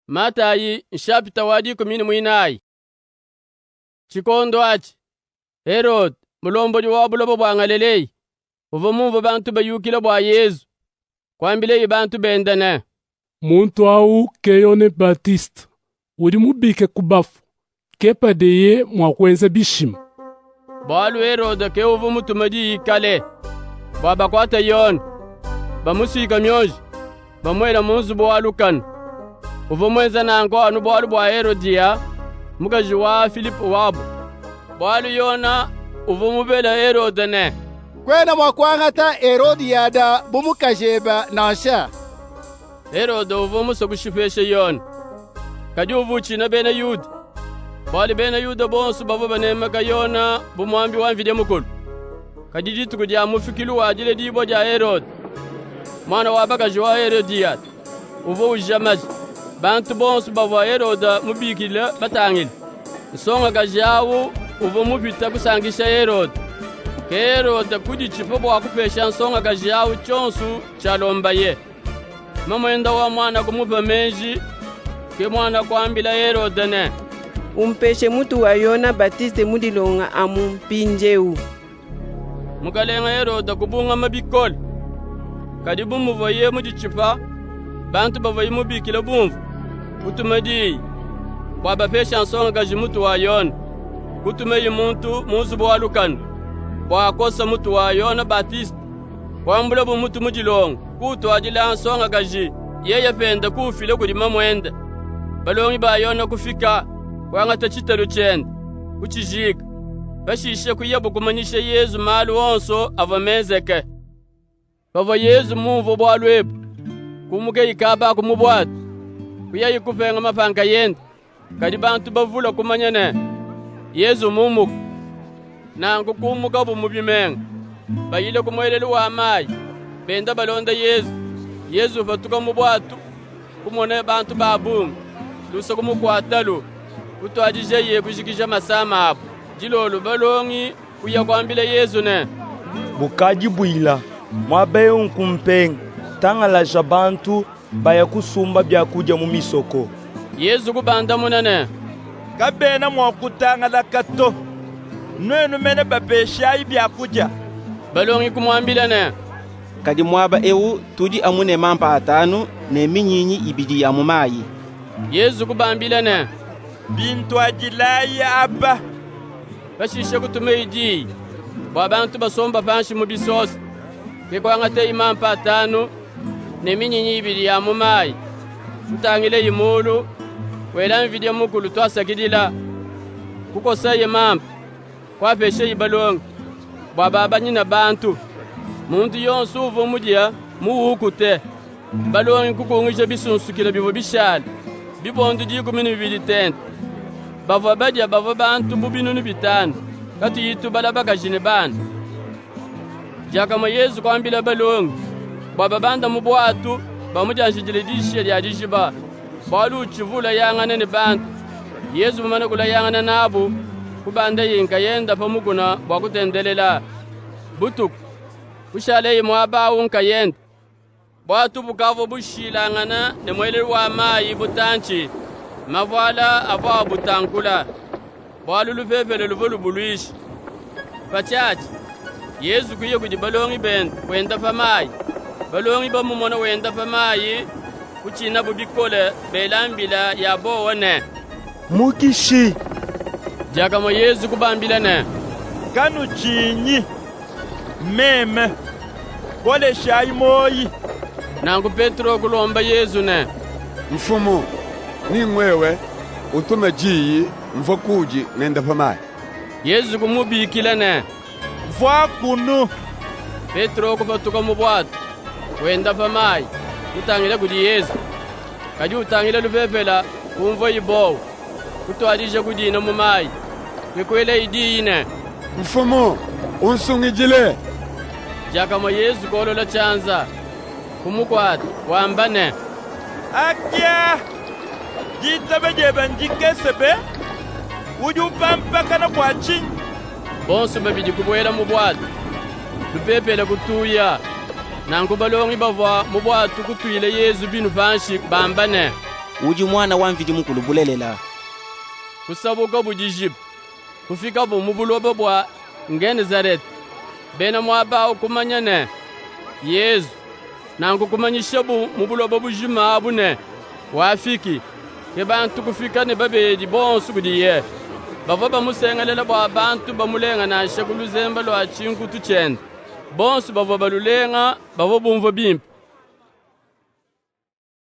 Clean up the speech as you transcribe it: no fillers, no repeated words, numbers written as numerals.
Matayi nshapita wa 14. Tshikondo atshi, Herode, mulombodi wa buloba bua Ngalileya, uvua mumvue bantu bayukila bua Yezu. Kuambilaye bantu bende ne, Muntu awu ke Yone Batiste, udi mubike ku bafue, ke padiye mua kuenza bishima. Bualu Herode ke uvua mutume diyi kale bua bakuate Yone, bamusuike mionji, bamuele mu nzubu wa lukanu. Uvua muenze nanku anu bualu bua Herodiya, mukaji wa Filipe wabu. Bualu Yone uvua mubele Herode ne, Kuena mua kuangata Herodiyada bu mukajebe nansha. Herode uvua musue kushipesha Yone, kadi uvua utshina bena Yuda, bualu bena Yuda bonsu bavua banemeka Yone bu muambi wa Mvidi Mukulu. Kadi dituku dia mufikilu wa diledibua dia Herode, muana wa bakaji wa Herodiyade uvua uja maja, bantu bonsu bavua Herode mubikile batangile. Nsongakaji awu uvua mupite kusankisha Herode. Ke Herode kuditshipa bua kupesha nsongakaji awu tshionsu tshialombaye. Mamuende wa muana kumupa meji, ke muana kuambila Herode ne, Umpeshe mutu wa Yone Batiste mu dilonga amu mpindiewu. Mukalenga Herode kubungama bikole. Kadi bu muvuaye muditshipe, bantu bavuaye mubikile bumvue, kutuma diyi bua bapeshe nsongakaji mutu wa Yone. Kutumaye muntu mu nzubu wa lukanu bua akose mutu wa Yone Batiste. Kuambulabu mutu mu dilonga, kuutuadila nsongakaji, yeye pende kuufila kudi mamuende. Balongi ba Yone kufika, kuangata tshitalu tshiende, kutshijika. Pashishe kuyabu kumanyisha Yezu malu onso avua menzeke. Pavua Yezu mumvue bualu ebu, kumukaye kaba aku mu buatu, kuyaye kupengama pa nkayende. Kadi bantu bavule kumanya ne, Yezu mmumuke. Nanku kumukabu mu bimenga, bayile ku muelelu wa mayi, benda balonda Yezu. Yezu upatuka mu buatu, kumona bantu ba bungi, luse kumukuatalu, kutuadijaye kujikija masama abu. Dilolu balongi kuya kuambila Yezu ne, Bukadi buila, muaba eu nkumpenga, tangalaja bantu baya kusumba biakudia mu misoko. Yezu kubandamuna ne, Kabena mua kutangalaka to, nuenu mene bapeshayi biakudia. Balongi kumuambila ne, Kadi muaba eu tudi amu ne mampa atanu ne minyinyi ibidi ya mu mayi. Yezu kubambila ne, Bintuadilayi apa. Pashishe kutumaye diyi bua bantu basombe panshi mu bisosa. Ke kuangataye mampa atanu ne minyinyi ibidi ya mu mayi, kutangilaye mulu, wela Mvidi Mukulu tuasakidila, kukosaye mampa, kuapeshaye balongi bua babanyine bantu. Muntu yonso uvua mudie muukute. Balongi kukungija bisunsukile bivua bishale, bibondu 12 tente. Bavua badia bavua bantu bu 500, katuyi tubala bakaji ne bana. Diakamue Yezu kuambila balongi bua babanda mu buatu bamudianjidile dishiya dia dijiba, bualu utshivua ulayangana ne bantu. Yezu mumane kulayangana nabu, kubandaye nkayende pa mukuna bua kutendelela. Butuku, kushalaye muaba awu nkayende. Buatu bukavua bushilangana ne muelelu wa mayi butantshi, mavuala avua abutankula, bualu lupepele luvua lubuluisha. Patshiatshia, Yezu kuya kudi balongi bende wenda pa mayi. Balongi bamumona wenda pa mayi, kutshinabu bikole bela mbila ya bowa ne, Mukishi! Diakamue Yezu kubambila ne, Kanutshinyi, meme, koleshayi muoyi. Nanku Petro kulomba Yezu ne, Mfumu, ni ngwewe, utume diyi mvue kuudi ngenda pa mayi. Yezu kumubikila ne, Vua kunu. Petro kupatuka mu buatu, wenda pa mayi, kutangila kudi Yezu. Kadi utangila lupepela, kumvuaye bowa, kutuadija kudina mu mayi. Ke kuelaye diyi ne, Mfumu, unsungidile. Diakamue Yezu kolola tshianza, kumukuata, wamba ne, Akia! Ditaba diebe ndikese be! Udi upampakana bua tshinyi? Bonso babidi kubuela mu buatu, lupepele kutuya. Nanku balongi bavua mu buatu kutuila Yezu binu panshi bamba ne, Udi Muana wa Mvidi Mukulu bulelela. Kusabukabu dijiba, kufikabu mu buloba bua Ngenezarete. Bena muaba awu kumanya ne, Yezu. Nanku kumanyishabu mu buloba bujima abu ne, wafiki. Ke bantu kufika ne babedi bonsu kudiye. Bavua bamusengelela bua bantu bamulenga nansha ku luzemba lua tshinkutu tshiende. Bonsu bavua balulenga bavua bumvua bimpe.